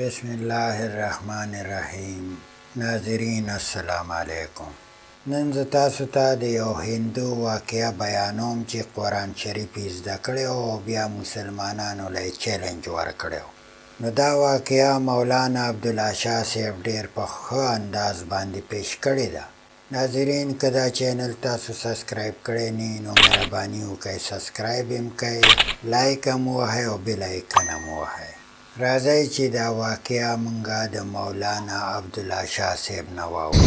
بسم الله الرحمن الرحیم. ناظرین، السلام علیکم. نن زه تاسو ته د یو هندو واقعه بیانوم چې قرآن شریف یې زده کړی او بیا مسلمانانو له یې چیلنج ورکړی. نو دا واقعه مولانا عبدالله شاه صاحب ډیر په ښه انداز باندې پیش کړې ده. ناظرین، که دا چینل تاسو سبسکرایب کړی نه، نو مهرباني وکړئ، سبسکرایب هم کړئ، لایک هم ووهئ او بیل آیکن هم ووهئ. راځئ چې دا واقعه مونږه د مولانا عبدالله شاه صاحب نه واورو.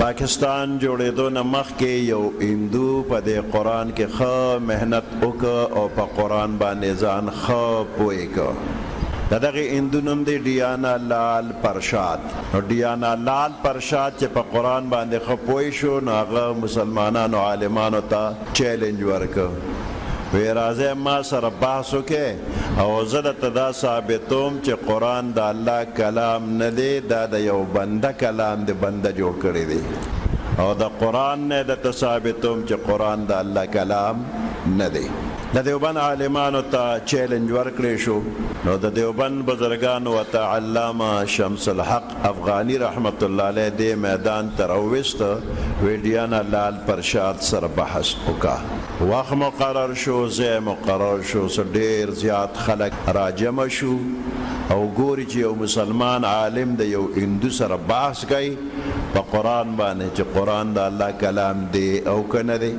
پاکستان جوړېدو نه مخکې یو هندو په دې قرآن کې ښه محنت وکړ او په قرآن باندې ځان ښه پوه کړ. د دغه هندو نوم دی ډیانا لال پرشاد. نو ډیانا لال پرشاد چې په قرآن باندې ښه پوه شو، نو هغه مسلمانانو عالمانو ته چیلنج ورکړ، وی راځئ ما سره بحث وکړئ او زه درته دا ثابتوم چې قرآن د الله کلام نه دی، دا د یو بنده کلام دی، بنده جوړ کړی دی، او د قرآن نه درته ثابتوم چې قرآن د الله کلام نه دی. د دیوبند عالمانو ته چیلنج ورکړی شو، نو د دیوبند بزرګانو ورته علامه شمس الحق افغاني رحمت الله علیه دې میدان ته راوویست، وی ډیانا لال پرشاد سره بحث وکړه. وخت مقرر شو، ځای مقرر شو، څه ډیر زیات خلک راجمع شو او ګوري چې یو مسلمان عالم د یو هندو سره بحث کوي په قرآن باندې چې قرآن د الله کلام دی او که نه دی.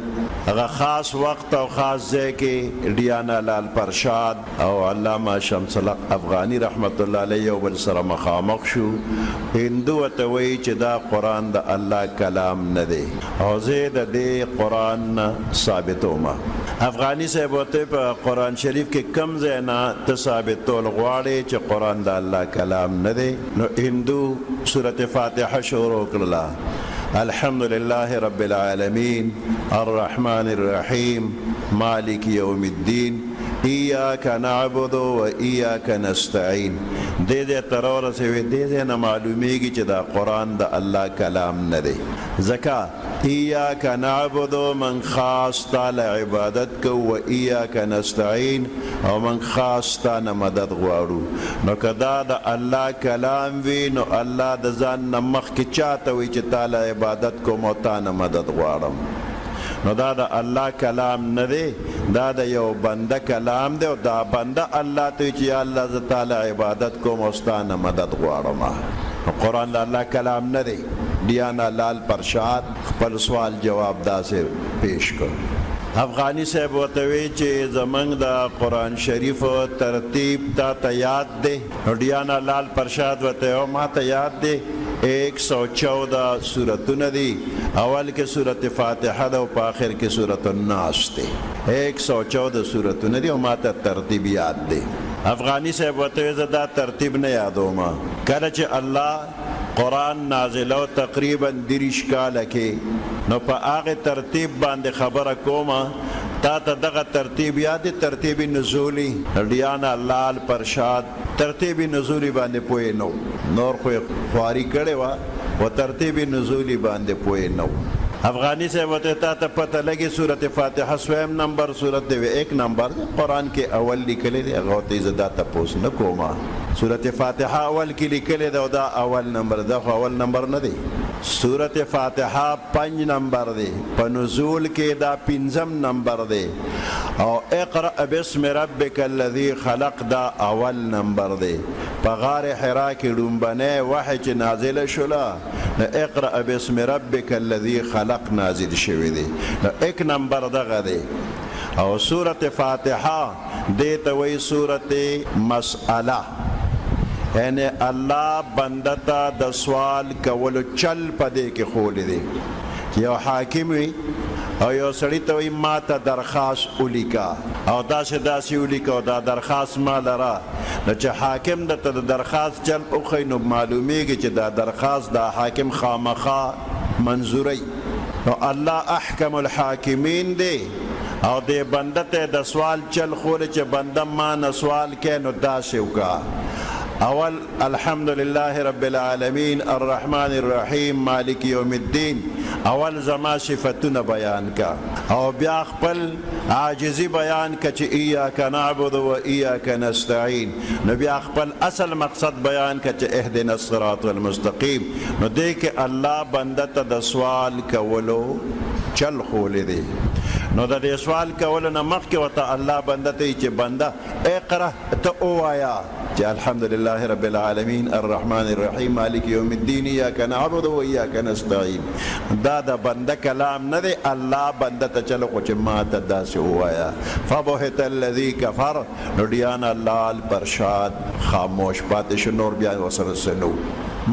هغه خاص وخت او خاص ځای کې ډیانا لال پرشاد او علامه شمس الحق افغاني رحمت الله علیه یو بل سره مخامخ شو. هندو ورته وایي چې دا قرآن د الله کلام نه دی او زه د دې قرآن نه ثابتوم. افغاني صاحب ورته په قرآن شریف کې کوم ځای نه ته ثابتول غواړې چې قرآن د الله کلام نه دی؟ نو هندو سورة فاتحه شروع کړله: الحمد لله رب العالمین، الرحمن الرحیم، مالک یوم الدین، ایاک نعبد و ایاک نستعین. دې دې تر ورسېوي، دې دې نه معلومیږي چې دا قرآن د الله کلام نه دی، ځکه ایاک نعبد، من خاص تا له عبادت کو، و ایاک نستعین، او من خاص تا نه مدد غواړو. نو که دا د الله کلام وي، نو الله د ځان نه مخکې چاته وایي چې تا له عبادت کوم او تا نه مدد غواړم؟ نو دا د الله کلام نه دی، دا د یو بنده کلام دی او دا بنده الله ته چې یا الله، زه تا له عبادت کوم او ستا نه مدد غواړم. نو قرآن د الله کلام نه دی. ډیانا لال پرشاد خپل سوال جواب داسې پیش کړ. افغاني صاحب ورته وی چې زمونږ د قرآن شریف ترتیب تا ته یاد دی؟ نو ډیانا لال پرشاد ورته او ما ته یاد دی، 114 سورتونه دي، اول کې سورت فاتحه ده او په آخر کې سورت الناس دی، 114 سورتونه دي او ما ته ترتیب یاد دی. افغاني صاحب ورته زه دا ترتیب نه یادوم. کله چې الله قرآن نازلو تقریبا 30 کاله کې، نو په هغه ترتیب باندې خبره کومه، تا ته دغه ترتیب یاد، ترتیب نزولی؟ ډیانا لال پرشاد ترتیب نزولی باندې پوه نو، نور خو خواري کړې وه و ترتیب نزولی باندې پوه نو. افغاني صاحب ورته تا ته پته لګي سورت فاتحه سویم نمبر سورت دی؟ ایک نمبر دی، قرآن کې اول لیکلی دی. هغه ورته زه دا تپوس نه کومه. سورت فاتحه اول کې لیکلی دی او دا اول نمبر دا خو اول نمبر نه دی. سورت فاتحه 5 نمبر دی، په نزول کې دا پنځم نمبر دی، او اقرأ باسم ربک الذی خلق دا اول نمبر دی. په غار حرا کې ړومبنی وحی چې نازله شوله، نو اقرأ باسم ربک الذی خلق نازل شوی دی، نو ایک نمبر دغه دی. او سورت فاتحه دې ته وایي سورت مسئله، یعنی الله بنده ته د سوال کولو چل په دې کې ښوولی دی. یو حاکم وي او یو سړي ته وایي ما ته درخواست ولیکه او داسې داسې ولیکه او دا درخواست ما لره. نو چې حاکم درته د درخواست چل وښیي، نو معلومیږي چې دا درخواست دا حاکم خامخا منظوروي. نو الله احکم الحاکمین دی او دې بنده ته د سوال چل ښولی چې بنده ما نه سوال کوې، نو داسې وکړه. اول الحمدلله رب العالمین الرحمن الرحیم مالک یوم الدین اول زما صفتونه بیان کا او بیا خپل عاجزی بیان کا چې ایاک نعبد و ایاک نستعین، نو بیا خپل اصل مقصد بیان کا چې اهدنا الصراط المستقیم. نو دې کې الله بنده ته د سوال کولو چل ښوولی دی. نو د دې سوال کولو نه مخکې ورته الله بنده ته چې بنده اقرأ، ته ووایه چې الحمدلله رب العالمین الرحمن الرحیم مالک یوم الدین ایاک نعبد و ایاک نستعین. دا د بنده کلام نه دی، الله بنده ته چل خو چې ما ته داسې ووایه. فبهت الذي کفر، نو ډیانا لال پرشاد خاموش پاتې شو، نور بیا ورسره څه نه وو،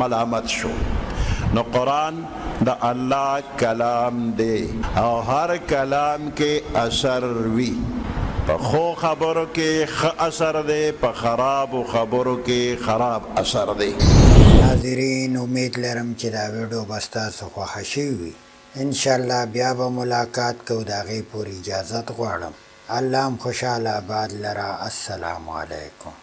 ملامت شو. نو قرآن د الله کلام دی او هر کلام کې اثر وي. په ښو خبرو کې ښه اثر دی، په خرابو خبرو کې خراب اثر دی. ناظرین امید لرم چې دا ویډیو به ستاسو خوښه شوي وي. انشاالله بیا به ملاقات کوو، د هغې پورې اجازت غواړم. الله هم خوشحاله آباد لره. السلام علیکم.